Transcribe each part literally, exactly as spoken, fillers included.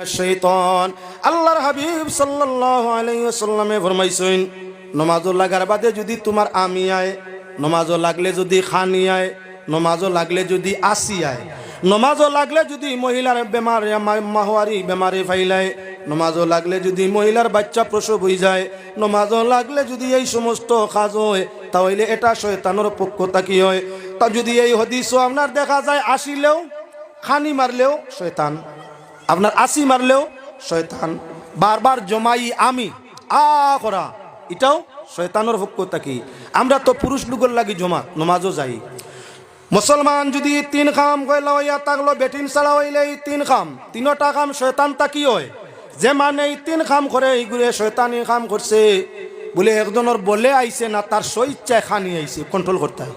শয়তান। আল্লাহর হাবিব সাল্লাল্লাহু আলাইহি ওয়াসাল্লামে ফরমাইছইন, নমাজো লাগার বাদে যুদি তুমার আমি আয়, নমাজো লাগলে যুদি খানি আয়, নমাজো লাগলে যুদি আসি আয়, নমাজো লাগলে যুদি মহিলার বেমারে, মা-, মাহওয়ারি বেমারে ফাইলায়, নমাজো লাগলে যুদি মহিলার বাইচ্চা প্রসব অইযায়, নমাজো লাগলে যুদি এই সমস্ত কাজ অয়, তা অইলে এটা শয়তানর পক্ষ থাকি অয়। তা যুদি এই হাদিসো আপনার দেখা যায় আসিলেও, খানি মারলেও শয়তান, আপনার আসি মারলেও শয়তান, বারবার জমাই আমি আ করা, ইটাও শয়তানর পক্ষ থাকি। আমরা তো পুরুষ লোকর লাগি জমাত নমাজো যাই। মুসলমান যুদি তিন কাম কইলা অইয়া থাকলো, বেটিন ছাড়া অইলে এই তিন কাম, তিনোটা কাম শয়তান থাকি অয়। যে মানে এই তিন কাম করে, এইগুরে শয়তানি কাম করছে। বুলে একজনর বলে আইছে না, তার স্বইচ্ছায় খানি আইছে, control করতায়।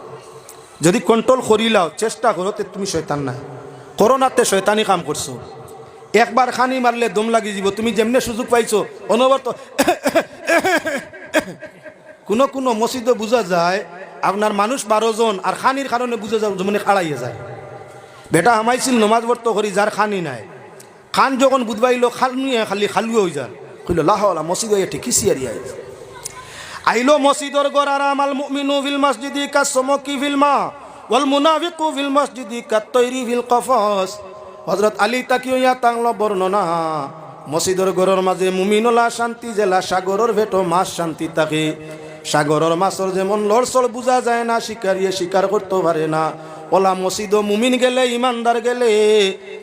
যুদি control করিলাও, চেষ্টা করো, তে তুমি শয়তান নায়, করো না, তে শয়তানি কাম করছো। একবার খানি মারলে দম লাগি যিবো, তুমি যেমনে সুযোগ পাইছো, অনবরত কুনু কুনু মসজিদো বুঝা যায়, আপনার মানুষ বারো জন, আর খানির কারণে বুঝা যায়, যেমনে খাড়াইয়া যায়। বেটা হামাইছিল নমাজ পড়তো করি, যার খানি নাই, খান যখন বুঝবাইলো, খালুয়ে খালি খালুয়ে অইযার, কইলো, "লা হাওলা, মসজিদো আইয়া ঠেকিছি আর ইয়া।" আইলো মসজিদর ঘর, আর আমাল মুমিনু ফিল মসজিদি কাস সমকি ফিল মা, ওয়াল মুনাফিকু ফিল মসজিদি কাত তৈরি ফিল কফস। হযরত আলী থাকি অইয়া থাকলো বর্ণনা, মসজিদর ঘরর মাঝে মুমিন অলা শান্তি যেলা সাগরর পেটো মাছ শান্তি থাকে। সাগরর মাছর যেমন লড়চড় বুঝা যায় না, শিকারিয়ে শিকার করতো পারে না, অলা মসজিদো মুমিন গেলে, ইমানদার গেলে,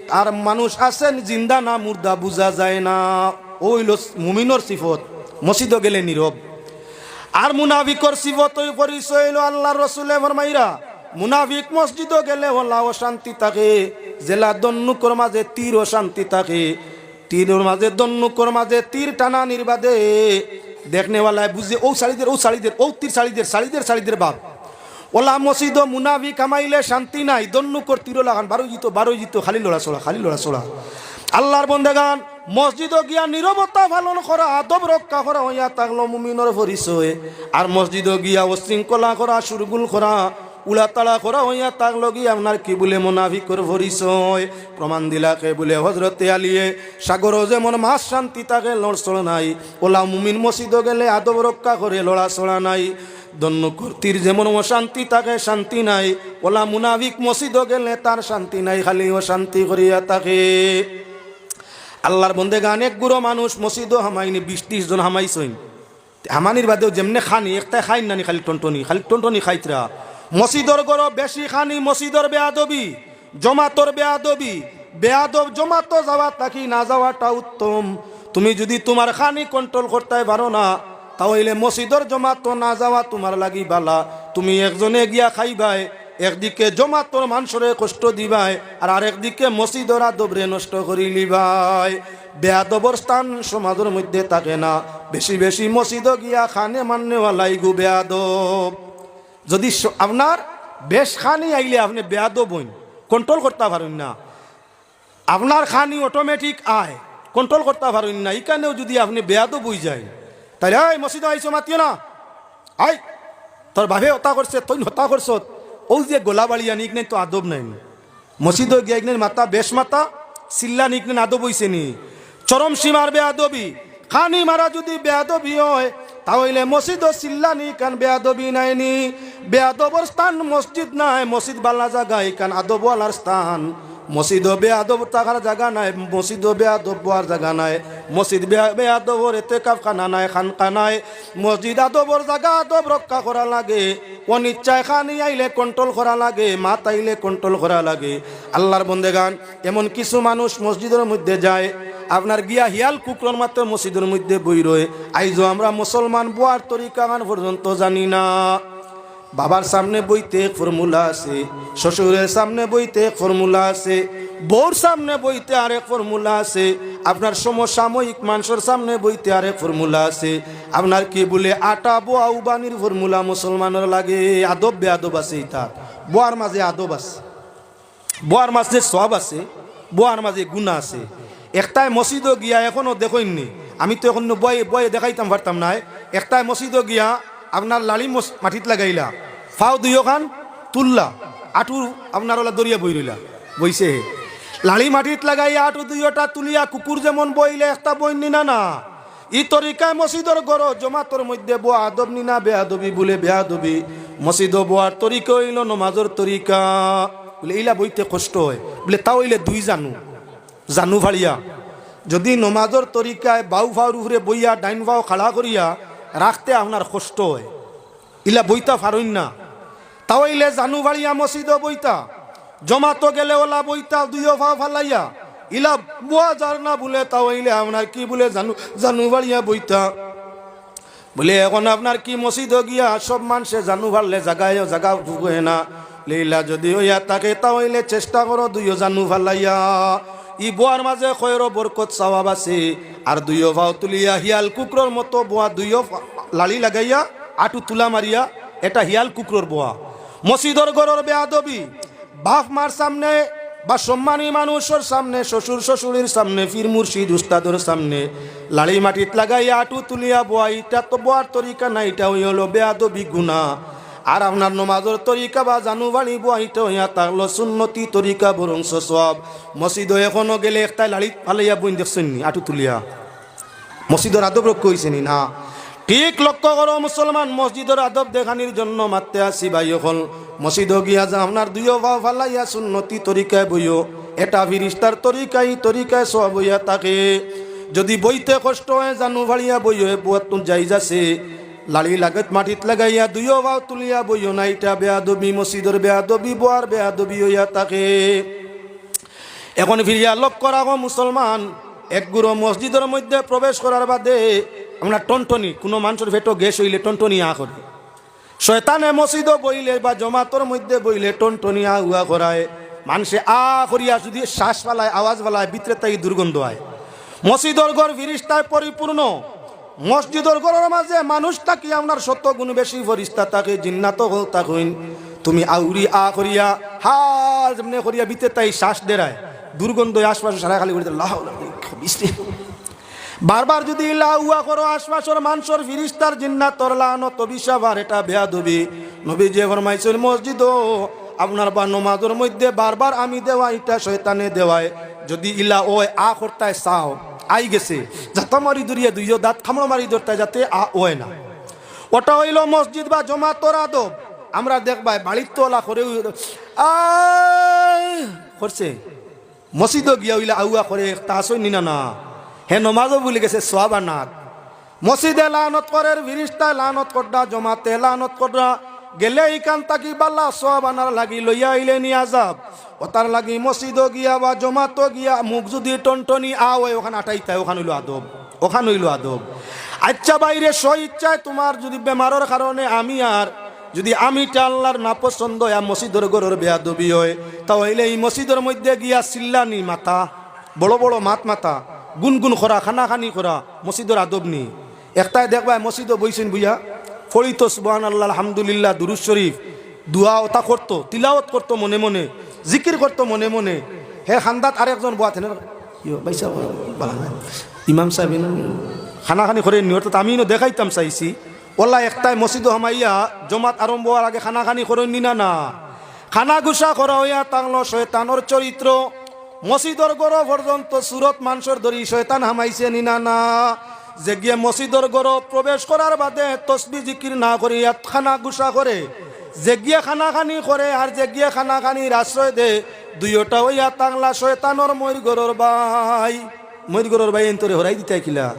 আর মানুষ আছেন জিন্দা না মুর্দা বুঝা যায় না। অউ অইলো মুমিনর সিফত, মসজিদো গেলে নীরব। আর মুনাফিকর সিফত অউ পরিচয় অইলো আল্লাহর রসুলে ফরমাইরা, মুনাফিক মসজিদো গেলে অলা অশান্তি থাকে, যেলা ধনুকর মাঝে তীর অশান্তি থাকে। তীরর মাঝে, ধনুকর মাঝে তীর টানানির বাদে দেখনেওয়ালায় বুঝে, অউ ছাড়ি দের, অউ ছাড়ি দের, অউ তীর ছাড়ি দের, ছাড়ি দের, ছাড়ি দের বাপ। অলা মসজিদো মুনাফিক হামাইলে শান্তি নাই, ধনুকর তীরর লাখান বারই যিতো, বারই যিতো, খালি লড়াচড়া, খালি লড়াচড়া। আল্লাহর বন্দেগান, মসজিদো গিয়া নীরবতা পালন করা, আদব রক্ষা করা অইয়া থাকলো মুমিনর পরিচয়। আর মসজিদো গিয়া উশৃঙ্খলা করা, শোরগোল করা, উড়াতাড়া করা অইয়া থাকলো গি আপনার কি বুলে মুনাফিকর পরিচয়। প্রমাণ দিলা কে বুলে হযরতে আলীয়ে, সাগরো যেমন মাছ শান্তি থাকে, লড়চড় নাই, অলা মুমিন মসজিদো গেলে আদব রক্ষা করে, লড়াচড়া নাই। ধনুকর তীর যেমন অশান্তি থাকে, শান্তি নাই, অলা মুনাফিক মসজিদো গেলে তার শান্তি নাই, খালি অশান্তি করিয়া থাকে। আল্লাহর বন্দেগান, এক গুরু মানুষ মসজিদো হামাইনি, বিশ ত্রিশ জন হামাইছইন। হামানির বাদেও যেমনে খানি, একটায় খাইন নানি খালি টনটনি, খালি টনটনি খাইতরা। মসজিদর ঘরো বেশি খানি, মসজিদর বেয়াদবি, জমাতর বেয়াদবি। বেয়াদব জমাতো যাওয়া থাকি না যাওয়াটা উত্তম। তুমি যুদি তুমার খানি control করতায় পারো না, তা অইলে মসজিদর জমাতো না যাওয়া তুমার লাগি বালা। তুমি একজনে গিয়া খাইবায়, একদিকে জমাতর মানষরে কষ্ট দিবায়, আর আরেকদিকে মসজিদর আদবরে নষ্ট করিলিবায়। বেয়াদবর স্থান সমাজর মধ্যে থাকে না। বেশি বেশি মসজিদো গিয়া খানে মাননেওয়ালা ইগু বেয়াদব। যুদি স-, আপনার বেশ খানি আইলে আপনে বেয়াদব অইন, control করতা পারইন না। আপনার খানি automatic আয়, control করতা পারইন না। ইখানেও যুদি আপনে বেয়াদব অইযাইন, তাইলে, "এই মসজিদো আইছো, মাতিও না, আই, তোর বাফে হতা করছে, তুইন হতা করছত।" অউ যে গোলাবাড়ি আনি, ইখানে তো আদব নাই। মসজিদো গিয়া ইখানে মাতা, বেশ মাতা, চিল্লানি ইখানে আদব অইছে নি? চরম সীমার বেয়াদবি। খানি মারা যুদি বেয়াদবি অয়, তা অইলে মসজিদো চিল্লানি ইখান বেয়াদবি নায় নি? বেয়াদবর স্থান মসজিদ নায়, মসজিদ বালা জাগা, ইখান আদবওয়ালার স্থান। মসজিদো বেয়াদব থাকার জাগা নায়, মসজিদো বেয়াদব বওয়ার জাগা নায়। মসজিদ বেয়া-, বেয়াদবর এতেকাফ খানা নায়, খানকা নায়। মসজিদ আদবর জাগা, আদব রক্ষা করা লাগে। অনিচ্ছায় খানি আইলে control করা লাগে, মাত আইলে control করা লাগে। আল্লাহর বন্দেগান, এমন কিছু মানুষ মসজিদর মধ্যে যায়, আপনার গিয়া হিয়াল কুকুরর মতো মসজিদর মধ্যে বই রয়। আইজও আমরা মুসলমান বওয়ার তরিকাখান পর্যন্ত জানি না। বাবার সামনে বইতে এক formula আছে, শ্বশুরের সামনে বইতে এক formula আছে, বউর সামনে বইতে আরেক formula আছে, আপনার সমসাময়িক মানষর সামনে বইতে আরেক formula আছে। আপনার কি বুলে আটা বওয়া উবানির formula মুসলমানর লাগে? আদব বেয়াদব আছে ইতা, বওয়ার মাঝে আদব আছে। বওয়ার মাঝে সওয়াব আছে, বওয়ার মাঝে গুনা আছে। একটায় মসজিদো গিয়া এখনো দেখইননি, আমি তো এখন বয়ে, বয়ে দেখাইতাম পারতাম নায়। একটায় মসজিদো গিয়া আপনার লাড়ি মস-, মাটিত লাগাইলা, ফাও দুইওখান তুললা, আটু আপনার অলা দরিয়া বই রইলা, বইছে হে। লাড়ি মাটিত লাগাইয়া আটু দুইওটা তুলিয়া কুকুর যেমন বইলে একটা বইন নি না না। ই তরিকায় মসজিদর ঘরো জমাতর মধ্যে বওয়া আদব নি না বেয়াদবি? বুলে বেয়াদবি। মসজিদো বওয়ার তরিকা অইলো নমাজর তরিকা। বুলে ইলা বইতে কষ্ট অয়। বুলে তা অইলে দুই জানু, জানু ফাড়িয়া। যদি নমাজর তরিকায় বাউ ফাওর উপরে বইয়া ডাইন ফাও খাড়া করিয়া রাখতে আপনার কষ্ট অয়, ইলা বইতা ফারইন না। তা অইলে জানু ফাড়িয়া মসজিদো বইতা, জমাতো গেলে ওলা বইতা দুইও ফাও ফালাইয়া, ইলা বওয়া যার না। বুলে তা অইলে আপনার কি? বুলে জানু, জানু ফাড়িয়া বইতা। বুলে এখন আপনার কি? মসজিদো গিয়া সব মানষে জানু ফাড়লে জাগায়ও জাগা ঢুকে না। বুলে ইলা যদি অইয়া থাকে তা অইলে চেষ্টা করো দুইও জানু ফালাইয়া। ই বওয়ার মাঝে খয়রো বরকত সওয়াব আছে। আর দুইও ফাও তুলিয়া হিয়াল কুকুরর মতো বওয়া, দুইও ফা-, লাড়ি লাগাইয়া আটু তুলা মারিয়া, এটা হিয়াল কুকুরর বওয়া। মসজিদর ঘরর বেয়াদবি, বাপ মার সামনে বা সম্মানী মানুষর সামনে, শ্বশুর শ্বশুরির সামনে, পীর মুর্শিদ উস্তাদর সামনে লাড়ি মাটিত লাগাইয়া আটু তুলিয়া বওয়া, ইটা তো বওয়ার তরিকা না, ইটা অইলো বেয়াদবি গুনা। আর আপনার নমাজর তরিকা বা জানু ফাড়ি বওয়া, ইটা অইয়া থাকলো সুন্নতি তরিকা, বরং সওয়াব। মসজিদো এখনো গেলে একটায় লাড়ি ফালাইয়া বইন দেখছইন নি আটু তুলিয়া? মসজিদর আদব রক্ষা অইছে নি না? ঠিক লক্ষ্য করো মুসলমান, মসজিদর আদব দেখানির জন্য মাততে আছি ভাই অকল। মসজিদো গিয়া যা আপনার দুইও ফাও ফালাইয়া সুন্নতি তরিকায় বইও, এটা ফিরিস্তার তরিকা, ই তরিকায় সওয়াব অইয়া থাকে। যদি বইতে কষ্ট অয় জানু ফাড়িয়া বইও, এ বওয়াত তো জাইজ আছে। লাড়ি লাগত মাটিত লাগাইয়া দুইও ফাও তুলিয়া বইও না, ইটা বেয়াদবি, মসজিদর বেয়াদবি, বওয়ার বেয়াদবি অইয়া থাকে। এখন ফিরিয়া লক্ষ্য রাখো মুসলমান, এক গুরু মসজিদর মধ্যে প্রবেশ করার বাদে আমরা টনটনি, কুনু মানষর পেটো গ্যাস অইলে টনটনি আ করে। শয়তানে মসজিদো বইলে বা জমাতর মধ্যে বইলে টনটনি আ উয়া করায়। মানষে আ করিয়া যদি শ্বাস ফালায়, আওয়াজ ফালায়, ভিতরে তাই দুর্গন্ধ অয়। মসজিদর ঘর ফিরিস্তায় পরিপূর্ণ। মসজিদর ঘরর মাঝে মানুষ থাকি আপনার শত গুণ বেশি ফিরিস্তা থাকে, জিন্নাত অকল থাকইন। তুমি আউরি আ করিয়া, হা, যেমনে করিয়া ভিতরে তাই শ্বাস দেরায়, দুর্গন্ধ আশপাশো সারা খালি করি দেয়, "লা হাওলা ওয়ালা কুওয়াতা ইল্লা বিল্লাহ।" বারবার যদি ইলা উয়া করো, আশপাশর মানষর ফিরিস্তার জিন্নাতর লানত অভিশাপ, আর এটা বেয়াদবি। নবীজিয়ে ফরমাইছইন, মসজিদো আপনার বা নমাজর মধ্যে বারবার আমি দেওয়া, ইটা শয়তানে দেওয়ায়। যদি ইলা অয়, আ করতায় চাও, আই গেছে, যাতা মারি ধরিয়া দুইও দাঁত কামড় মারি ধরতায় যাতে আ অয় না। ওটা অইলো মসজিদ বা জমাতর আদব। আমরা দেখবায় বাড়িত তো ওলা করে, আ করছে, মসজিদো গিয়া অইলা আউয়া করে, একটা আছে নি না না? হে নমাজও ভুলি গেছে, সওয়াব আনাত। মসজিদে লানত করের, ফিরিস্তায় লানত কররা, জমাতে লানত কররা, গেলে ইখান থাকি বালা সওয়াব আনার লাগি লইয়া আইলে নি আজাব। ওটার লাগি মসজিদো গিয়া বা জমাতো গিয়া মুখ যদি টনটনি আ অয়, ওখান আটাইতায়, ওখান অইলো আদব, ওখান অইলো আদব। আচ্ছা ভাইরে, স্ব ইচ্ছায় তোমার যদি বেমারর কারণে আমি আর যদি আমি ইটা আল্লার নাপছন্দ অয়, মসজিদর ঘরর বেয়াদবি অয়, তা অইলে ই মসজিদর মধ্যে গিয়া চিল্লানি মাতা, বড় বড় মাত মাতা, গুনগুন করা, কানাকানি করা, মসজিদর আদব নি। একটায় দেখবায় মসজিদো বইছইন বইয়া, পড়িতো সুবহানাল্লাহ, আলহামদুলিল্লাহ, দুরূদ শরীফ, দোয়া ওটা করতো, তিলাওয়াত করতো মনে মনে, জিকির করতো মনে মনে। হে কান্দাত আরেকজন বওয়া থাকইন, ইয়ো, ভাই সাহেব, ভালা না। ইমাম সাহেব ইন কানাকানি করে নি, অর্থাৎ আমি ইনো দেখাইতাম চাইছি। ওলা একটায় মসজিদো হামাইয়া জমাত আরম্ভ অওয়ার আগে কানাকানি করইন নি না না? কানাঘুষা করা অইয়া থাকলো শয়তানর চরিত্র। মসজিদর ঘরো পর্যন্ত সুরত মানষর ধরি শয়তান হামাইছে নি না না? যেগিয়ে মসজিদর ঘরো প্রবেশ করার বাদে তসবি জিকির না করিয়া কানাঘুষা করে, যেগিয়ে কানাকানি করে আর যেগিয়ে কানাকানির আশ্রয় দেয়, দুইওটা অইয়া থাকলা শয়তানর মইর ঘরর ভাই। মইর ঘরর ভাই এন্তরে হরাই দিতায় কিলা?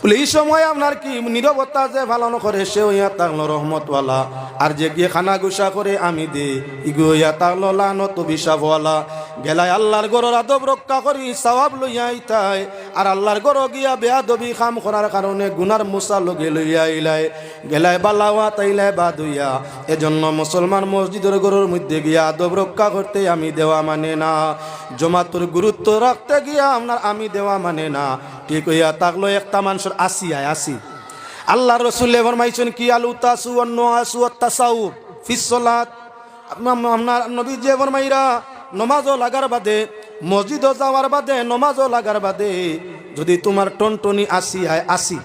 বুলে, ই সময় আপনার কি নীরবতা যে পালন করে, সে অইয়া থাকলো রহমতওয়ালা। আর যেগিয়ে কানাঘুষা করে আমি দে, ইগু অইয়া থাকলো লানত অভিশাপওয়ালা। গেলায় আল্লার ঘরর আদব রক্ষা করি সওয়াব লইয়া আইতায়, আর আল্লার ঘরো গিয়া বেয়াদবি কাম করার কারণে গুনার মুছা লগে লইয়া আইলায়। গেলায় বালা অওয়া তাইলায় বাদ অইয়া। এজন্য মুসলমান মসজিদর ঘরর মধ্যে গিয়া আদব রক্ষা করতে আমি দেওয়া মানে না, জমাতর গুরুত্ব রাখতে গিয়া আপনার আমি দেওয়া মানে না। ঠিক অইয়া থাকলো একটা মানষর আসি আয়, আসি। আল্লার রসুলে ফরমাইছইন কি, "আল উতাসু ওয়ান নুআসু ওয়াত তাসাউব ফিস সালাত।" আম-, আম-, আপনার নবীজিয়ে ফরমাইরা, নমাজো লাগার বাদে, মসজিদো যাওয়ার বাদে, নমাজো লাগার বাদে যদি তোমার টনটনি আসি আয়, আসি,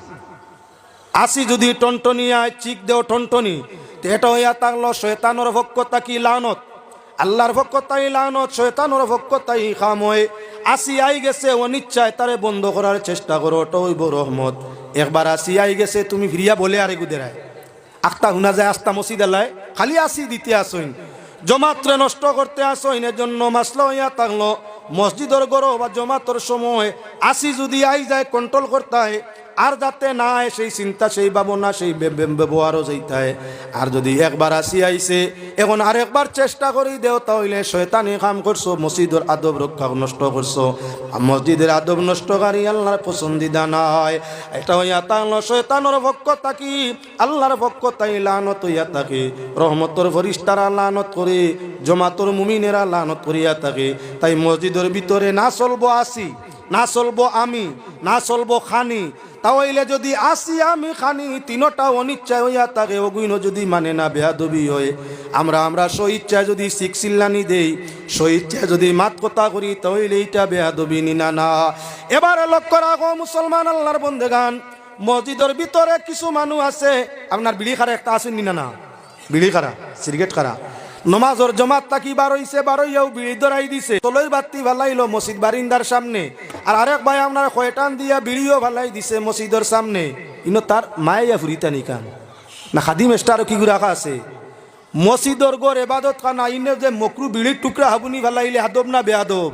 আসি যদি টনটনি আয়, চিক দেও টনটনি, তে এটা অইয়া থাকলো শয়তানর পক্ষ থাকি লানত। আল্লাহর পক্ষ তাই লানত, শয়তানর পক্ষ তাই কাম অয়। আসি আই গেছে, অনিচ্ছায় তারে বন্ধ করার চেষ্টা করো, ওটা অইবো রহমত। একবার আসি আই গেছে, তুমি ফিরিয়া বলে আরে গুদেরায়। আখতা হুনা যায় আস্তা মসজিদ আলায়, খালি আসি দিতে আসইন, জমাতরে নষ্ট করতে আসইন। এজন্য মাসলা অইয়া থাকলো, মসজিদর ঘরো বা জমাতর সময় আসি যুদি আই যায়, control করতায়, আর যাতে না আয় সেই চিন্তা, সেই ভাবনা, সেই বে-, বে-, ব্যবহারও যাইতায়। আর যুদি একবার আসি আইছে, এখন আরেকবার চেষ্টা করি দেও, তা অইলে শয়তানি কাম করছো, মসজিদর আদব রক্ষা নষ্ট করছো। আর মসজিদর আদব নষ্টকারী আল্লাহর পছন্দিদা নায়। এটা অইয়া থাকলো শয়তানর পক্ষ থাকি, আল্লাহর পক্ষ তাই লানত অইয়া থাকে। রহমতর ফিরিস্তারা লানত করে, জমাতর মুমিনেরা লানত করিয়া থাকে। তাই মসজিদর ভিতরে না চলবো আসি, না চলবো আমি, না চলবো খানি। তা অইলে যুদি আসি আমি খানি তিনোটা অনিচ্ছায় অইয়া থাকে, ওগুইনো যুদি মানে না বেয়াদবি অয়, আমরা, আমরা স্বইচ্ছায় যুদি চিক চিল্লানি দেই, স্বইচ্ছায় যুদি মাত কথা করি, তা অইলে ইটা বেয়াদবি নি না? না। এবারে লক্ষ্য রাখো মুসলমান আল্লাহর বন্দেগান, মসজিদর ভিতরে কিছু মানুষ আছে, আপনার বিড়ি খারা একটা আছে নি না? না, বিড়ি খারা, সিগারেট খারা। নমাজর জমাত থাকি বার অইছে, বার অইয়াউ বিড়ি ধরাই দিছে, তলইর বাত্তি ফালাইলো মসজিদ বারিন্দার সামনে, আর আরেক ভাই আপনার কয়টান দিয়া বিড়িও ফালাই দিছে মসজিদর সামনে। ইনো তার মায়া ফুরিতা নি কান? না খাদিম এস্টারও কি গুরাখা আছে? মসজিদর ঘর এবাদত খানা, ইনে যে মকরু বিড়ির টুকরা হাবুনি ফালাইলে আদব না বেয়াদব?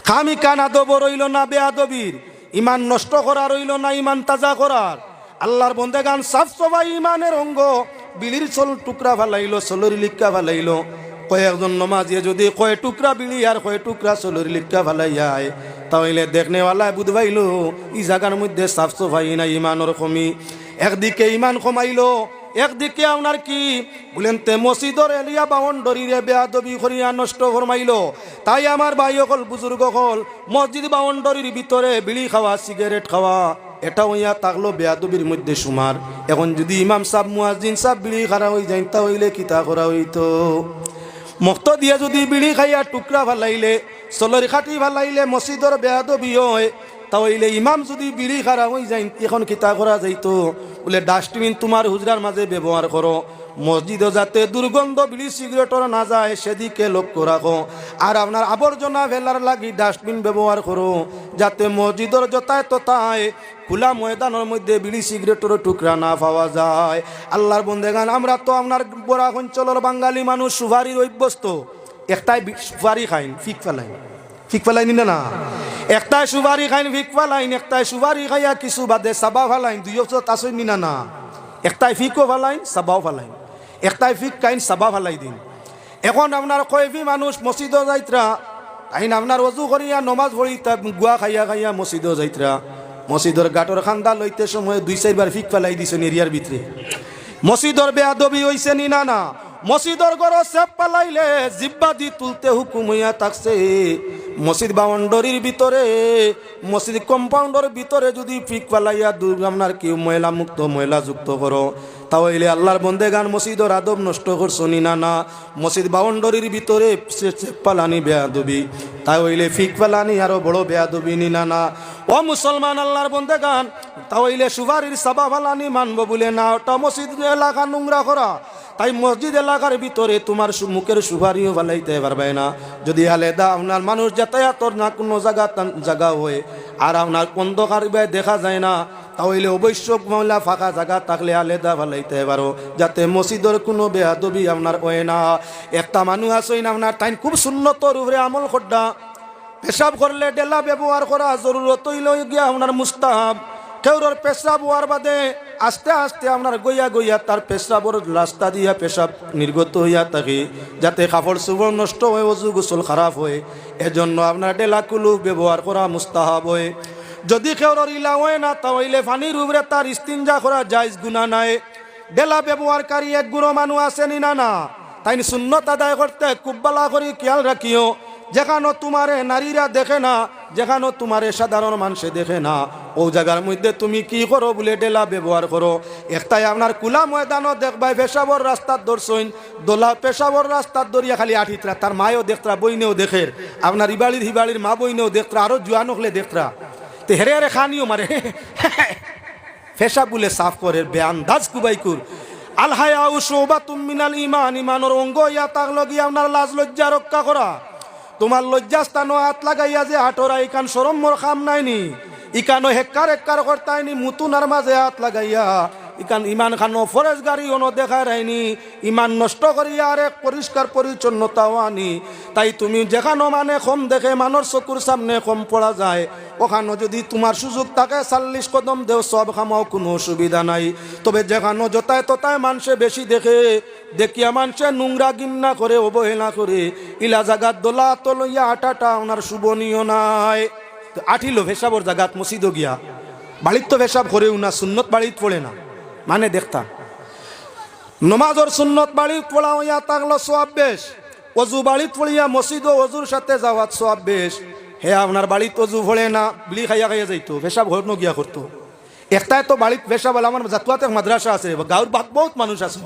কাম ইখান আদবর অইলো না বেয়াদবির? ইমান নষ্ট করার অইলো না ইমান তাজা করার? আল্লাহর বন্দেগান, সাফ সফাই ইমানের অঙ্গ। বিড়ির চল টুকরা ফালাইলো, চলর লিক্কা ফালাইলো। কয়েকজন নমাজিয়ে যুদি কয় টুকরা বিড়ি আর কয় টুকরা চলর লিক্কা ফালাইয়ায়, তা অইলে দেখনেওয়ালায় বুঝ পাইলো, ই জাগার মধ্যে সাফ সফাই নাই, ইমানর কমি। একদিকে ইমান কমাইলো, একদিকে আপনার কি বুলেন তে মসজিদর এরিয়া বাউন্ডারিরে বেয়াদবি করিয়া নষ্ট ফরমাইলো। তাই আমার ভাই অকল, বুজুর্গ অকল, মসজিদ বাউন্ডারির ভিতরে বিড়ি খাওয়া, সিগারেট খাওয়া, এটা অইয়া থাকলো বেয়াদবির মধ্যে সুমার। এখন যুদি ইমাম সাব, মুয়াজ্জিন সাব বিড়ি খারা অইযাইন, তা অইলে কিতা করা অইতো? মুক্ত দিয়া যুদি বিড়ি খাইয়া টুকরা ফালাইলে, চলর কাঠি ফালাইলে মসজিদর বেয়াদবি অয়, তা অইলে ইমাম যুদি বিড়ি খারা অইযাইন, এখন কিতা করা যাইতো? বুলে, "ডাস্টবিন তুমার হুজরার মাঝে ব্যবহার করো, মসজিদো যাতে দুর্গন্ধ বিড়ি সিগারেটর না যায়, সেদিকে লক্ষ্য রাখো। আর আপনার আবর্জনা ফেলার লাগি ডাস্টবিন ব্যবহার করো, যাতে মসজিদর যথায় তথায় খোলা ময়দানর মধ্যে বিড়ি সিগারেটর টুকরা না পাওয়া যায়।" আল্লাহর বন্দেগান, আমরা তো আপনার বরাক অঞ্চলর বাঙালি মানুষ সুপারির অভ্যস্ত। একটায় বি-, সুপারি খাইন, ফিক ফালাইন। ফিক ফালাইন নি না? না। একটায় সুপারি খাইন, ফিক ফালাইন, একটায় সুপারি খাইয়া কিছু বাদে সাবা ফালাইন, দুইও তো আসইন নি না? না। একটায় ফিকও ফালাইন, সাবাও ফালাইন। একটায় ফিক খাইন, সাবা ফালাই দিন। এখন আপনার কয়েফি মানুষ মসজিদো যাইতরা, তাইন আপনার অজু করিয়া নমাজ পড়িতা, গুয়া খাইয়া খাইয়া মসজিদো যাইতরা। মসজিদর গাটর খান্দা লইতে সময় দুই চাইরবার ফিক ফালাই দিছইন এরিয়ার ভিতরে। মসজিদর বেয়াদবি অইছে নি না? না। মসজিদর ঘরো ছেপ ফালাইলে জিব্বা দি তুলতে হুকুম অইয়া থাকছে। মসজিদ বাউন্ডারির ভিতরে, মসজিদ কম্পাউন্ডর ভিতরে যুদি ফিক ফালাইয়া দু-, আপনার কি ময়লা মুক্ত, ময়লা যুক্ত করো, তা অইলে আল্লাহর বন্দেগান মসজিদর আদব নষ্ট করছো নি না? না। মসজিদ বাউন্ডারির ভিতরে ছে-, ছেপ ফালানি বেয়াদবি, তা অইলে ফিক ফালানি আরো বড় বেয়াদবি নি না? না। ও মুসলমান আল্লাহর বন্দেগান, তা অইলে সুপারির সাবা ফালানি মানবো বুলে না, ওটা মসজিদ এলাকা নোংরা করা। তাই মসজিদ এলাকার ভিতরে তুমার সু-, মুখের সুপারিও ফালাইতে পারবায় না। যুদি আলাদা আপনার মানুষ যাতায়াতর না কুনু জাগা তান-, জাগা অয়, আর আপনার অন্ধকার বায় দেখা যায় না, তা অইলে অবশ্য ময়লা ফাঁকা জাগা থাকলে আলাদা ফালাইতে পারো, যাতে মসজিদর কুনু বেয়াদবি আপনার অয় না। একটা মানুষ আছইন আপনার, তাইন খুব সুন্নতর উপরে আমল কররা, পেশাব করলে ডেলা ব্যবহার করা জরুরত অইলো গিয়া আপনার মুস্তাহাব। কেউরর পেশাব অওয়ার বাদে আস্তে আস্তে আপনার গইয়া গইয়া তার পেশাবর রাস্তা দিয়া পেশাব নির্গত অইয়া থাকে, যাতে কাপড় চোপড় নষ্ট অয়, অজু গোসল খারাপ অয়, এজন্য আপনার ডেলা কুলুপ ব্যবহার করা মুস্তাহাব অয়। যুদি কেউরর ইলা অয় না, তা অইলে পানির উপরে তার ইস্তিনজা করা জায়েজ, গুনা নাই। ডেলা ব্যবহারকারী এক গুরু মানুষ আছে নি না? না। তাইন সুন্নত আদায় করতে খুব ভালা করি খেয়াল রাখিও। যেখানো তুমারে নারীরা দেখে না, যেখানো তুমারে সাধারণ মানষে দেখে না, অউ জাগার মধ্যে তুমি কি করো বুলে ডেলা ব্যবহার করো। একটায় আপনার খুলা ময়দানো দেখবায় পেশাবর রাস্তাত ধরছইন, দলা পেশাবর রাস্তাত ধরিয়া খালি আটিতরা, তার মায়ও দেখতরা, বইনেও দেখের, আপনার ইবাড়ির হিবাড়ির মা বইনেও দেখতরা, আরো জুয়ান অকলে দেখতরা। তে হেরে হেরে খানিও মারে। পেশাব বুলে সাফ করের, বেআন্দাজ কুবাইকুর। আল হায়াউ শুবাতুম মিনাল ইমান, ইমানর অঙ্গ অইয়া থাকলো গিয়া আপনার লাজ লজ্জা রক্ষা করা। তুমার লজ্জাস্থানো আত লাগাইয়া যে আটরা, ইখান শরমর কাম নায়নি? ইখানো হেক্কার হেক্কার করতায়নি, মুতুনার মাঝে আত লাগাইয়া? ইখান ইমান খানো ফরেজগারি অনো দেখারায়নি? ইমান নষ্ট করিয়া আরেক পরিষ্কার পরিচ্ছন্নতা অওয়ানি? তাই তুমি যেখানো মানে কম দেখে, মানষর চকুর সামনে কম পড়া যায়, অখানো যুদি তুমার সুযোগ থাকে, চাল্লিশ কদম দেও, সওয়াব কামাও, কুনু অসুবিধা নাই। তবে যেখানো যতায় ততায় মানষে বেশি দেখে, দেখিয়া মানষে নুংরা ঘিন্না করে, অবহেলা করে, ইলা জাগাত দোলা আতো লইয়া আটাটা আপনার শোভনীয় নায়। তো আটিলো পেশাবর জাগাত মসজিদো গিয়া, বাড়িত তো পেশাব করেউ না, সুন্নত বাড়িত পড়ে না, মানে দেখতা। নমাজর সুন্নত বাড়িত পড়া অইয়া থাকলো সওয়াব বেশ, অজু বাড়িত পড়িয়া মসজিদো অজুর সাথে যাওয়াত সওয়াব বেশ। হে আপনার বাড়িত অজু পড়ে না, বিড়ি খাইয়া খাইয়া যাইতো, পেশাব ঘরনো গিয়া করতো। একটায় তো বাড়িত পেশাব অইলে, আমার জাতুয়াত এক মাদ্রাসা আছে, গাঁওর বা-, বউত মানুষ আছে,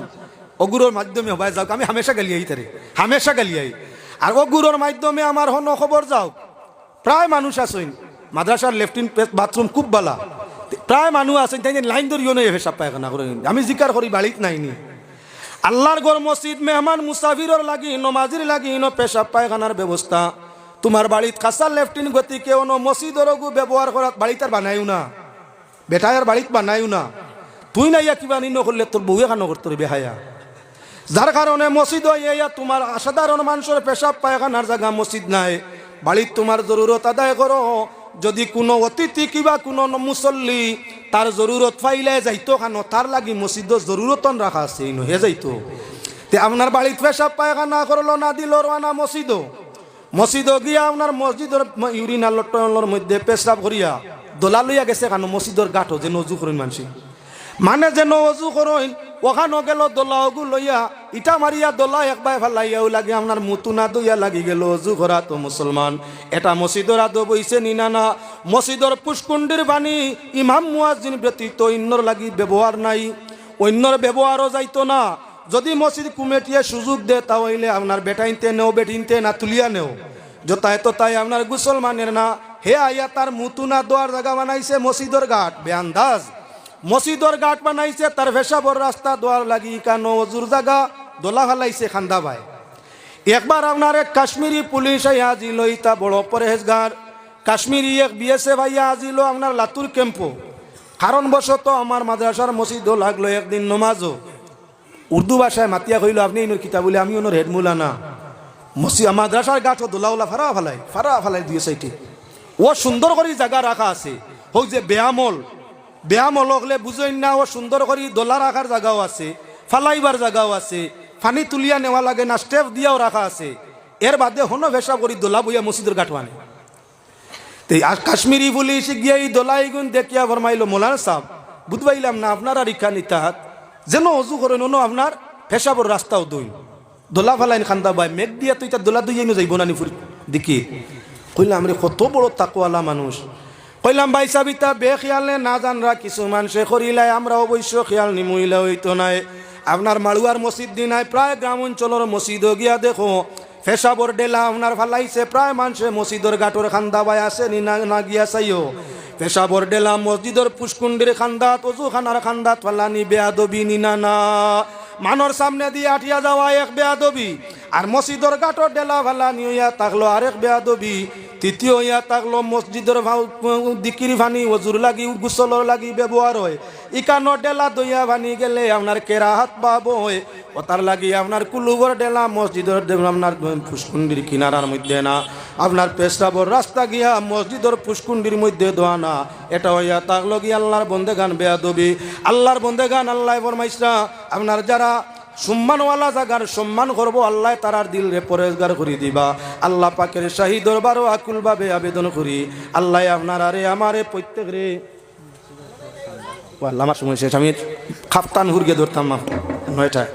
অগুরর মাধ্যমে হবায় যাউক, আমি হামেশা গালিয়াই তারে, হামেশা গালিয়াই। আর অগুরর মাধ্যমে আমার হনো খবর যাউক, প্রায় মানুষ আছইন, মাদ্রাসার লেট্রিন পে-, বাথরুম খুব বালা, প্রায় মানুষ আছইন, তাইন লাইন ধরিও নয় পেশাব পায়খানা করইন। আমি জিকার করি বাড়িত নায়নি। আল্লার ঘর মসজিদ, মেহমান মুসাফিরর লাগি, নমাজির লাগি ইনো পেশাব পায়খানার ব্যবস্থা। তুমার বাড়িত কাঁচা লেট্রিন গতিকে অনো মসজিদর অগু ব্যবহার করাত বাড়িত আর বানাইও না। বেটায় আর বাড়িত বানাইও না। তুই না ইয়া কিবা নি নকরলে তোর বউয়ে কানো করতো রে বেহায়া। যার কারণে মসজিদো ইয়া তুমার সাধারণ মানষর পেশাব পায়খানার জাগা মসজিদ নায়। বাড়িত তুমার জরুরত আদায় করো। যুদি কুনু অতিথি কিবা কুনু ন-, মুসল্লি তার জরুরত পাইলে যাইতো কানো, তার লাগি মসজিদো জরুরতন রাখা আছে, ইনো হে যাইতো। তে আপনার বাড়িত পেশাব পায়খানা করলো না, দিলো রওয়ানা মসজিদো। মসজিদো গিয়া আপনার মসজিদর ম-, ইউরিনালর টয়লেটর মধ্যে পেশাব করিয়া দোলা লইয়া গেছে কানো মসজিদর ঘাটো, যেনো অজু করইন মানষে। মানে যেনো অজু করইন, অখানো গেলো দোলা অগু লইয়া, ইটা মারিয়া দোলা একবায় ফালাইয়া অউ লাগি আপনার মুতু না ধইয়া লাগি গেলো অজু করাত। মুসলমান, এটা মসজিদর আদব অইছে নি না? না। মসজিদর পুষ্কুণ্ডির পানি ইমাম মুয়াজ্জিন ব্যতীত অইন্যর লাগি ব্যবহার নাই, অইন্যর ব্যবহারও যাইতো না। যুদি মসজিদ কমিটিয়ে সুযোগ দে, তা অইলে আপনার বেটাইন্তে নেও, বেটিন্তে না তুলিয়া নেও, যতায় ততায় আপনার গোসল মানের না। হে আইয়া তার মুতু না ধওয়ার জাগা বানাইছে মসজিদর ঘাট, বেআন্দাজ। মসজিদর ঘাট বানাইছে তার পেশাবর রাস্তা ধওয়ার লাগি, ইকানো অজুর জাগা, দোলা ফালাইছে কান্দা বায়। একবার আপনার এক কাশ্মীরি পুলিশ আইয়া আজিলো, ইতা বড় পরহেজগার। কাশ্মীরি এক বিএসএফ আইয়া আজিলো আপনার লাতুর ক্যাম্পো। কারণবশত আমার মাদ্রাসার মসজিদো লাগলো একদিন নমাজো। উর্দু ভাষায় মাতিয়া কইলো, "আপনি ইনোর কিতা?" বলে, "আমি ওনোর হেড মুলা না।" মসি-, মাদ্রাসার ঘাটো দোলাউলা ফারা ফালাই, ফারা ফালাই দুই সাইডে। ও সুন্দর করি জাগা রাখা আছে। হোক যে বেয়ামল, বেয়ামল অকলে বুঝইন না, ও সুন্দর করি দোলা রাখার জাগাও আছে, ফালাইবার জাগাও আছে, পানি তুলিয়া নেওয়া লাগে না, স্টেপ দিয়াও রাখা আছে। এর বাদে হনো পেশাব করি দোলা বইয়া মসজিদর ঘাটো আনে। তে আ-, কাশ্মীরি পুলিশ গিয়া ই দোলা ইগুন দেখিয়া ফরমাইলো, "মৌলানা সাব, বুঝবাইলাম না, আপনারা রিক্কা নিতাহাত, যেনো অজু করইন, অনো আপনার পেশাবর রাস্তাও ধইন। দোলা ফালাইন কান্দা বায়, মেঘ দিয়া তো ইতা দোলা ধইয়াইনো যাইবো না নি ফুরি দেখি?" কইলাম, "রে, কত বড় তাকওয়ালা মানুষ।" কইলাম, "ভাইসাব, ইতা বেখেয়ালে না জানরা কিছু মানষে করিলায়, আমরা অবশ্য খেয়াল নিমু, ইলা অইতো নায়। আপনার মাড়ুয়ার মসজিদ দি নায়, প্রায় গ্রাম অঞ্চলর মসজিদো গিয়া দেখো, পেশাবর ডেলা আপনার ফালাইছে, প্রায় মানষে মসজিদর ঘাটর কান্দা বায় আছে নি না, না গিয়া চাইও। পেশাবর ডেলা মসজিদর পুষ্কুণ্ডির কান্দাত, অজুখানার কান্দাত ফালানি বেয়াদবি নি না না? মানষর সামনেদি আটিয়া যাওয়া এক বেয়াদবি, আর মসজিদর ঘাটর ডেলা ফালানি অইয়া থাকলো আরেক বেয়াদবি। তৃতীয় অইয়া থাকলো মসজিদর ভাউ-, দিকির পানি অজুর লাগি, গোসলর লাগি ব্যবহার অয়। ইকানো ডেলা ধইয়া পানি গেলে আপনার কেরাহাত বাব অয়। অতার লাগি আপনার কুলুবর ডেলা মসজিদর ডে-, আপনার পুষ্কুণ্ডির কিনারার মধ্যে না, আপনার পেশাবর রাস্তা গিয়া মসজিদর পুষ্কুণ্ডির মধ্যে ধওয়া না। এটা অইয়া থাকলো গি আল্লার বন্দেগান বেয়াদবি। আল্লার বন্দেগান, আল্লায় ফরমাইছরা, আপনার যারা সম্মানওয়ালা জাগার সম্মান করবো, আল্লায় তারার দিলরে পরহেজগার করি দিবা। আল্লা পাকের শাহী দরবারো আকুলভাবে আবেদন করি, আল্লায় আপনারারে আমারে প্রত্যেকরে ও আল্লাহ, আমার সময় শেষ, আমি খাফতান হুরগে ধরতাম না, নয়টা।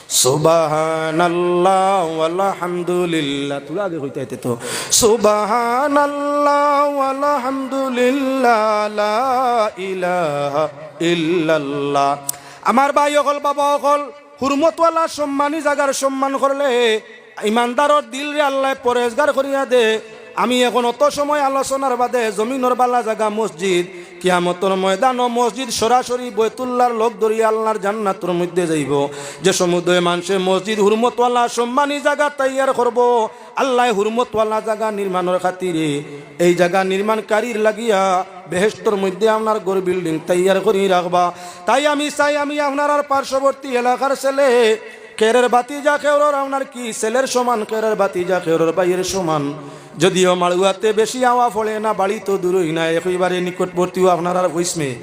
সুবহানাল্লাহ ওয়ালহামদুলিল্লাহ, তোরা আগে কইতে আইতে তো। সুবহানাল্লাহ ওয়ালহামদুলিল্লাহ, লা ইলাহা ইল্লাল্লাহ। আমার ভাই অকল, বাবা অকল, হুরমতওয়ালা সম্মানী জাগার সম্মান করলে ইমানদারর দিলরে আল্লায় পরহেজগার করিয়া দে। আমি এখন অত সময় আলোচনার বাদে জমিনর বালা জাগা মসজিদ, কিয়ামতর ময়দানো মসজিদ সরাসরি বয়তুল্লাহর লগ ধরিয়া আল্লাহর জান্নাতর মধ্যে যাইবো। যে সমুদয় মানষে মসজিদ হুরমতওয়ালা সম্মানী জাগা তৈয়ার করবো, আল্লায় হুরমতওয়ালা জাগা নির্মাণর খাতিরে এই জাগা নির্মাণকারীর লাগিয়া বেহেশতর মধ্যে আপনার ঘর বিল্ডিং তৈয়ার করি রাখবা। তাই আমি চাই, আমি আপনারার পার্শ্ববর্তী এলাকার ছেলে, কেউরর ভাতিজা কেউরর আপনার কি ছেলের সমান, কেউরর ভাতিজা কেউরর ভাইয়ের সমান। যদিও মাড়ুয়াতে বেশি আওয়া পড়ে না, বাড়ি তো দূরই না, একেবারে নিকটবর্তীও আপনারার ভইসমে।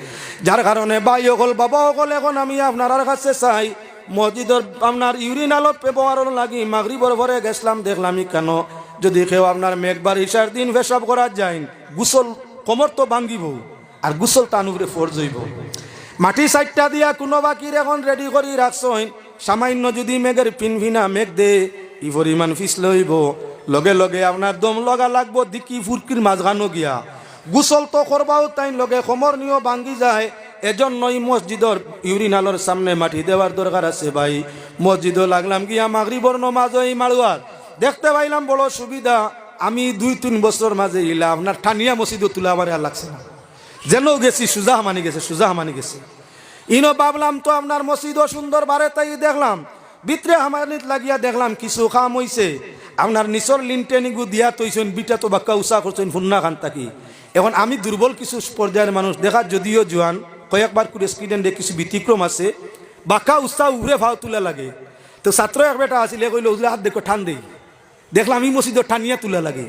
যার কারণে ভাই অকল, বাবা অকল, এখন আমি আপনারার কাছে চাই, মসজিদর আপনার ইউরিনালর ব্যবহারর লাগি মাগরিবর পরে গেছলাম, দেখলাম ইখানো যদি কেউ আপনার মেঘবার ইশার দিন পেশাব করার যাইন, গোসল, কমর তো ভাঙ্গিবো, আর গোসল তান উপরে ফরজ অইবো। মাটি চাইট্টা দিয়া কুনু বাকির এখন রেডি করি রাখছইন, সামান্য যদি মেঘের ফিনফিনা মেঘ দে, ই পরিমাণ পিছলে অইবো, লগে লগে আপনার দম লগা লাগবো দিকি ফুরকির মাঝখানো গিয়া। গোসল তো করবাউ তাইন, লগে কমর নিও ভাঙ্গি যায়। এজন্য ই মসজিদর ইউরিনালর সামনে মাটি দেওয়ার দরকার আছে ভাই। মসজিদো লাগলাম গিয়া মাগরিবর নমাজ অই মাড়ুয়ার, দেখতে পাইলাম বড় সুবিধা। আমি দুই তিন বছর মাঝে ইলা আপনার টানিয়া মসজিদো তুলা আমারে আর লাগছে না। যেন গেছি সুজা হামানি গেছে, সুজা হামানি গেছে। ইনো ভাবলাম তো আপনার মসজিদও সুন্দর, বারে তাই দেখলাম, ভিতরে হামানিত লাগিয়া দেখলাম কিছু কাম অইছে। আপনার নিচর লিনটেন ইগু দিয়া থইছইন, বিটা তো বাক্কা উচা করছইন ফুন্না খান থাকি। এখন আমি দুর্বল কিছু পর্যায়ের মানুষ, দেখা যদিও জোয়ান, কয়েকবার করে স্টুডেন্টে কিছু ব্যতিক্রম আছে, বাক্কা উচা উপরে ফাও তুলা লাগে। তো ছাত্র এক বেটা আছিল, এ কইলো, "হুজুর, হাত দেখো, টান দেই।" দেখলাম ই মসজিদও টানিয়া তুলা লাগে,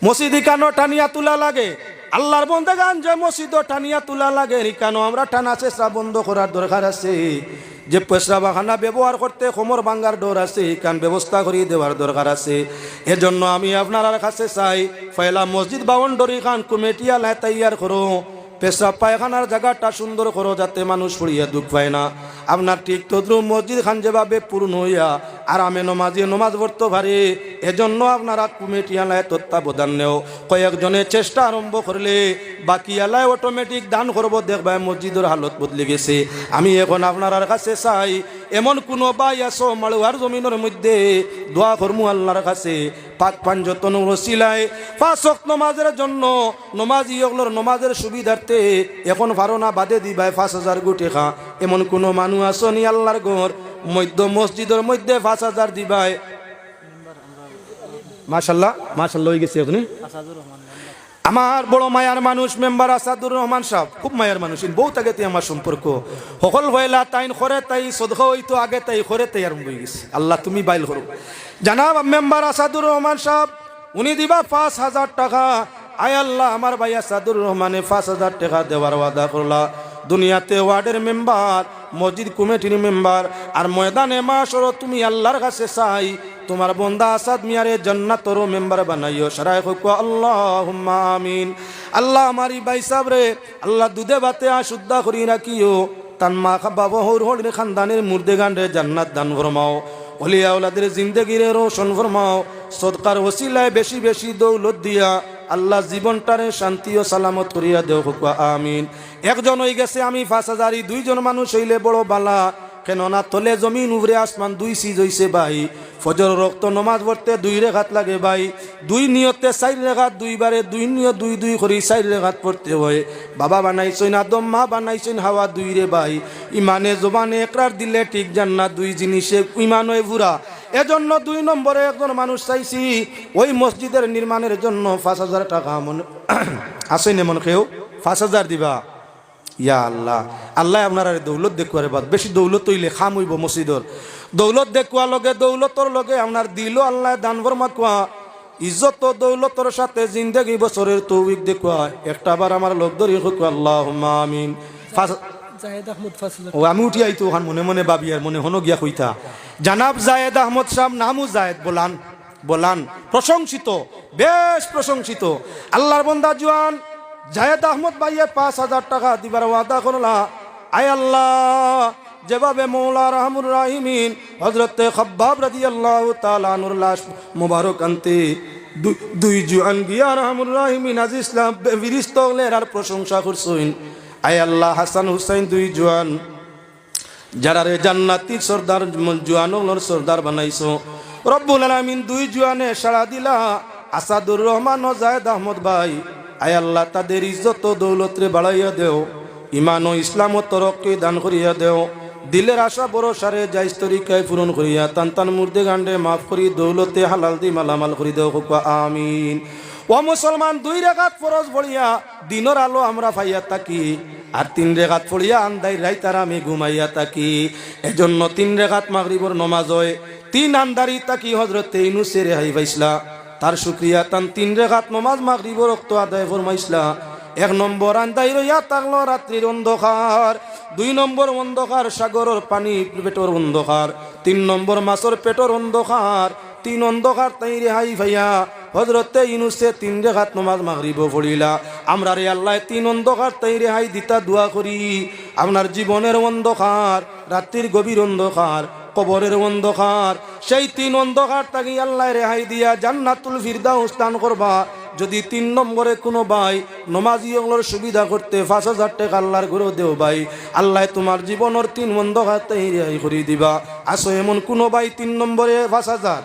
মসজিদ ইখানো টানিয়া তুলা লাগে। আল্লাহর বন্দেগান, যে মসজিদও টানিয়া তুলা লাগে, ইখানো আমরা টানা চেষ্টা বন্ধ করার দরকার আছে। যে পেশাবখানা ব্যবহার করতে কমর ভাঙ্গার ডর আছে, ইখান ব্যবস্থা করি দেওয়ার দরকার আছে। এজন্য আমি আপনারার কাছে চাই, পয়লা মসজিদ বাউন্ডারি খান কমিটি আলায় তৈয়ার করো। পেশাব পায়খানার জাগাটা সুন্দর করো, যাতে মানুষ পড়িয়া দুখ পায় না। আপনার ঠিক তদ্রুপ মসজিদ খান যেভাবে পূর্ণ অইয়া আরামে নমাজে নমাজ পড়তো পারে, এজন্য আপনারা কমিটি আলায় তত্ত্বাবধান নেও। কয়েকজনে চেষ্টা আরম্ভ করলে বাকি আলায় অটোমেটিক দান করবো, দেখবায় মসজিদর হালত বদলি গেছে। আমি এখন আপনারার কাছে চাই, এমন কুনু ভাই আছো মাড়ুয়ার জমিনর মধ্যে, দোয়া করমু আল্লাহর কাছে, পাক পাঞ্জতন ওসিলায় পাঁচ ওয়াক্ত নমাজের জন্য, নমাজি অকলর নমাজের সুবিধার্থে এখন পারো না, বাদে দিবায় পাঁচ হাজার গু টেকা। এমন কুনু মানুষ আছো নি আল্লাহর ঘর মধ্য মসজিদর মধ্যে পাঁচ হাজার দিবায়? মাশাল্লাহ, মাশাল্লাহ অই গেছে এখনই। আমার বড় মায়ার মানুষ মেম্বার আসাদুর রহমান সাহেব, খুব মায়ার মানুষ, ইন বউত আগেতে আমার সম্পর্ক। হকল পয়লা তাইন করে তাই সদকা অইতো, আগে তাই করে তাই আরম্ভ অই গেছে। আল্লাহ তুমি বাইল করো। জনাব মেম্বার আসাদুর রহমান সাহেব, উনি দিবা পাঁচ হাজার টেকা। আয় আল্লাহ, আমার ভাই আসাদুর রহমানে পাঁচ হাজার টেকা দেওয়ার ওয়াদা করলা। দুনিয়াতে ওয়ার্ডের মেম্বার, মসজিদ কমিটির মেম্বার, আর ময়দানে মাশরো তুমি আল্লাহর কাছে চাই, তুমার বন্দা আসাদ মিয়ারে জান্নাতর মেম্বার বানাইও। সারায় কউক্কা আল্লাহুম্মা আমিন। আল্লাহ, আমার ই ভাই সাবরে আল্লাহ দুধে ভাতে আশুদ্ধা করি রাখিও। তান মা খা-, বাবা হউর হউর খানদানের মুর্দে গানরে জান্নাত দান ফরমাও। ওলিয়া আওলাদের জিন্দেগিরে রোশন ফরমাও। সদকার ওসিলায় বেশি বেশি দৌলত দিয়া আল্লাহ জীবনটারে শান্তি ও সালামত করিয়া দেও, কউক্কা আমিন। একজন অই গেছে, আমি পাঁচ হাজার, ই দুইজন মানুষ অইলে বড় বালা। কেননা তলে জমিন উপরে আসমান দুই সিজ অইছে ভাই। ফজর রক্ত নমাজ পড়তে দুই রেখাত লাগে ভাই। দুই নিয়তে চাইর রেখাত, দুইবারে দুই নিয়ত দুই দুই করি চাইর রেখাত পড়তে অয়। বাবা বানাইছইন আদম, মা বানাইছইন হাওয়া দুইরে ভাই। ইমানে জবানে একরার দিলে ঠিক জান্নাত, দুই জিনিসে ইমান অয় পুরা। এজন্য দুই নম্বরে একজন মানুষ চাইছি, ওই মসজিদের নির্মাণের জন্য পাঁচ হাজার টেকা মনে আছইন এমন কেউ? পাঁচ হাজার দিবা। ইয়া আল্লাহ, আল্লায় আপনারারে দৌলত দেউক্কা রে বাদ। বেশি দৌলত অইলে কাম অইবো মসজিদর। দৌলত দেউক্কা লগে, দৌলতর লগে আপনার দিলও আল্লায় দান ফরমাউক্কা। ইজ্জত ও দৌলতর সাথে জিন্দেগি বসরের তৌফিক দেউক্কা। একটা বার আমার লগ ধরি কউক্কা, আল্লাহুম্মা আমিন। পাঁচ জায়েদ আহমদ পাঁচ হাজার। ও, আমি উঠি আইতো অখান মনে মনে ভাবি আর মনে হনো গিয়া কইতা। জনাব জায়েদ আহমদ সাহেব, নামও জায়েদ, বলান। বলান, প্রশংসিত, বেশ প্রশংসিত। আল্লাহর বন্দা জোয়ান জায়েদ আহমদ ভাইয়ে পাঁচ হাজার টেকা দিবার ওয়াদা করলা। আয় আল্লাহ, যেভাবে মৌলা আরহামুর রাহিমিন হযরতে খাব্বাব রাদিয়াল্লাহু তাআলা আনহুর লাশ মুবারক আনতে দু-, দুই জোয়ান গিয়া আরহামুর রাহিমিন আজিজ লাভ ফিরিস্তা অকলে এরার প্রশংসা করছইন। আয় আল্লাহ, হাসান হুসাইন দুই জোয়ান যারারে জান্নাতি সর্দার, জোয়ান অকলর সর্দার বানাইছো। রব্বুল আলামিন দুই জোয়ানে সাড়া দিলা, আসাদুর রহমান ও জায়েদ আহমদ ভাই, আয় আল্লাহ, তাদের ইজ্জত ও দৌলতরে বাড়াইয়া দেও, ইমান ও ইসলাম ও তরক্কি দান করিয়া দেও, দিলের আশা ভরসারে জায়েজ তরিকায় পূরণ করিয়া তান তান মুর্দেগানরে মাফ করি দৌলতে হালাল দি মালামাল করি দেও। কউক্কা আমিন। ও মুসলমান, দুই রেকাত ফরজ পড়িয়া দিনর আলো আমরা পাইয়া থাকি, আর তিন রেকাত পড়িয়া আন্দাইর রাইত আরামে ঘুমাইয়া থাকি। এজন্য তিন রেকাত মাগরিবর নমাজ অয়, তিন আন্দারি থাকি হজরতে ইউনুসে রেহাই পাইছলা। তার শুকরিয়া, তান তিন রেকাত নমাজ মাগরিবর অক্ত আদায় ফরমাইছলা। এক নম্বর আন্দাইর অইয়া থাকলো রাত্রির অন্ধকার, দুই নম্বর অন্ধকার সাগরর পানি পেটর অন্ধকার, তিন নম্বর মাছর পেটর অন্ধকার। তিন অন্ধকার তাই রেহাই পাইয়া হজরতে ইউনুসে তিন রেকাত নমাজ মাগরিবও পড়িলা। আমরারে আল্লায় তিন অন্ধকার তাই রেহাই দিতা দোয়া করি। আপনার জীবনের অন্ধকার, রাত্রির গভীর অন্ধকার, কবরের অন্ধকার, সেই তিন অন্ধকার থাকি আল্লায় রেহাই দিয়া জান্নাতুল ফিরদাউস দান করবা। যদি তিন নম্বরে কুনু ভাই নমাজি অকলর সুবিধা করতে পাঁচ হাজার টেকা আল্লার ঘরো দেও ভাই, আল্লায় তুমার জীবনর তিন অন্ধকার তাই রেহাই করি দিবা। আছো এমন কুনু ভাই তিন নম্বরে পাঁচ হাজার?